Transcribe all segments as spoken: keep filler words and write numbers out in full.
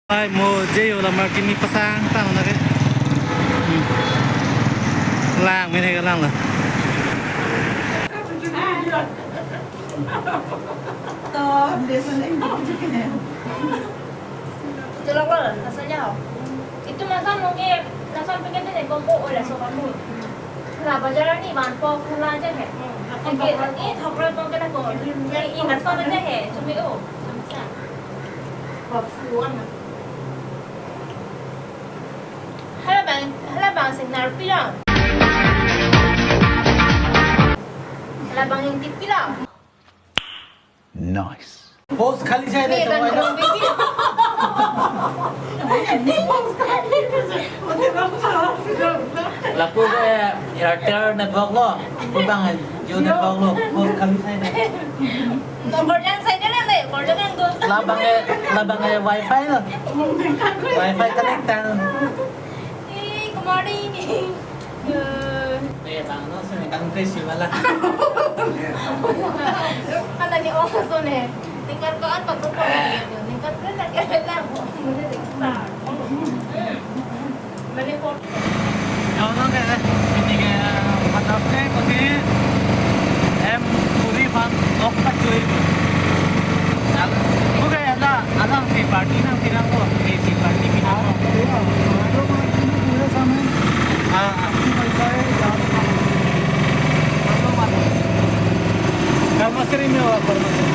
Ai mo je yo la market ni pasang tang na ke. Hmm. Lang mene ke lang la. To, besan ini. Itu lah, Wal, rasanya. Itu masa nungke, langsung pikir deh, kok, kok, oh, langsung kamu. Lah, bajar ni, ban pok, kula aja, he. Oke, ini thok roi pok kena kok. Ini, ini, langsung aja, he. Cuma, oh, sama. Hala bang, hala bang sing nar pilo. Hala bang yang tip pilo. Nice. Post khali sai de. Ni to kan wai ko do. Bibi. Lapu ke Airtel network lo. Pu bang Jio network lo. Post khali sai de. Nomor yang saya jalan deh, nomor yang tuh. Labang e, labang e wifi lo. Wifi connect tang. Hey, good morning. Eh, bang, no, sini kang ke si wala. Kan tadi oh, so ne. Tingkat ko an patut ko ne. Tingkat ko na kaya lang. Mane ko. Ano ke, ini ke, matap ke, kasi, em, puri bang, ok pachui. Al-, okay, ala, alang si party nang pinang ko, si, si party pinang ko. Ah, iya, iya, itu pura sama. Ah, ah. Itu paisa ya, ya. Karmasri me wa, karmasri.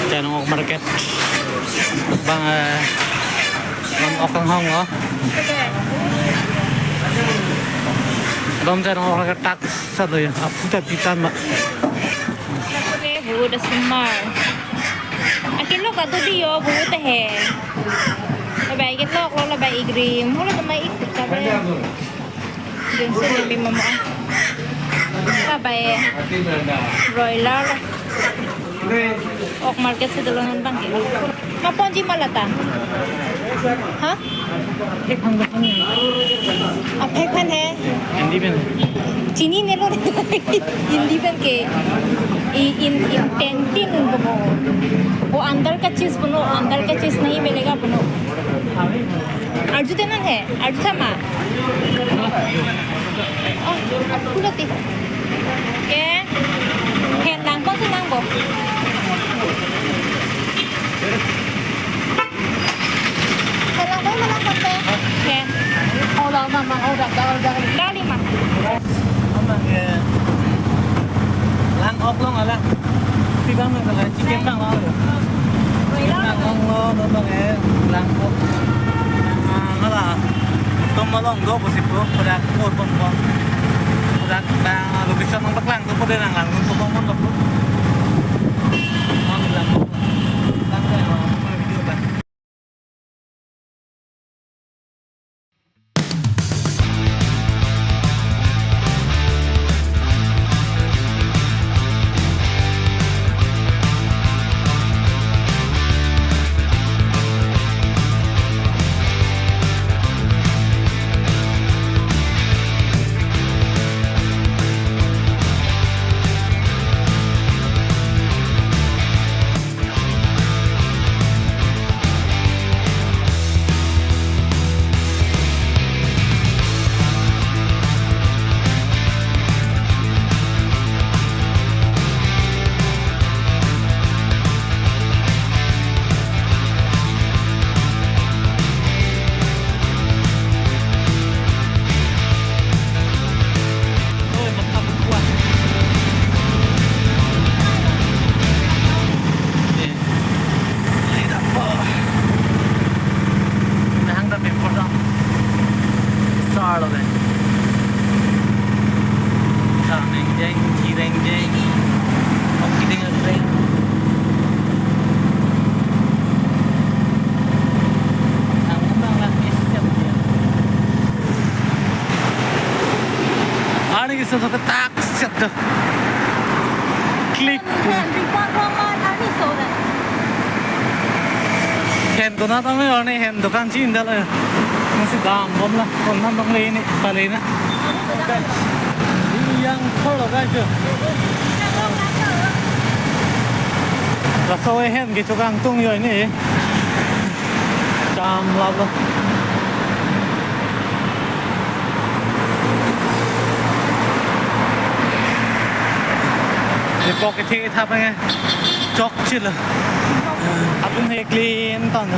Chanong ok market. Bang, eh, bang ok kanghong, oh. Bang Chanong ok market tak satu ya. Apu ta titan, Mak. Bu da sumar. Akilo ka tu di yo, bu ta he. Labai ke tok lo, labai igrim. Hula ta mai ik sip sa be. Din sini bi mama. Labai broiler. Ok market si dolo non bang ke. Maponji malata. Ha? Phek phan ko sini. Ah, phek phan hai. Hindi pen. Chinine lo. Hindi pen ke. I, in, in ten tin ko. वो अंदर का चीज बोलो, अंदर का चीज नहीं मिलेगा बोलो। Arju tenan hai, arju sama. Oh, aku lati. Ke, hen lang ko si lang ko. Malang ko, malang ko te. Hen. Hold on, mama, hold on, hold on. Dali ma. Ama ke lang ok long ala. Pi bang ma kala chicken bang lo. Chicken bang long lo, bang ke lang ok. Ah, ala. Tom malong do bosi ko, pada ko tom ko. Pada bang location nang paklang to pada nang lang to bang mon ko. Ang lang. Lang ko video bang. Klik. Hen, ringpar bang man, ani so de. Hen konat ame arni hen dokan si indal eh. Masi dambomlo, konat bang le ini, pale na. Yang thor lo guys. Laso eh hen kechokangtung jo ini. Damlaplo. Ipok kethe thap nge chokchelo. Atum he clean ton.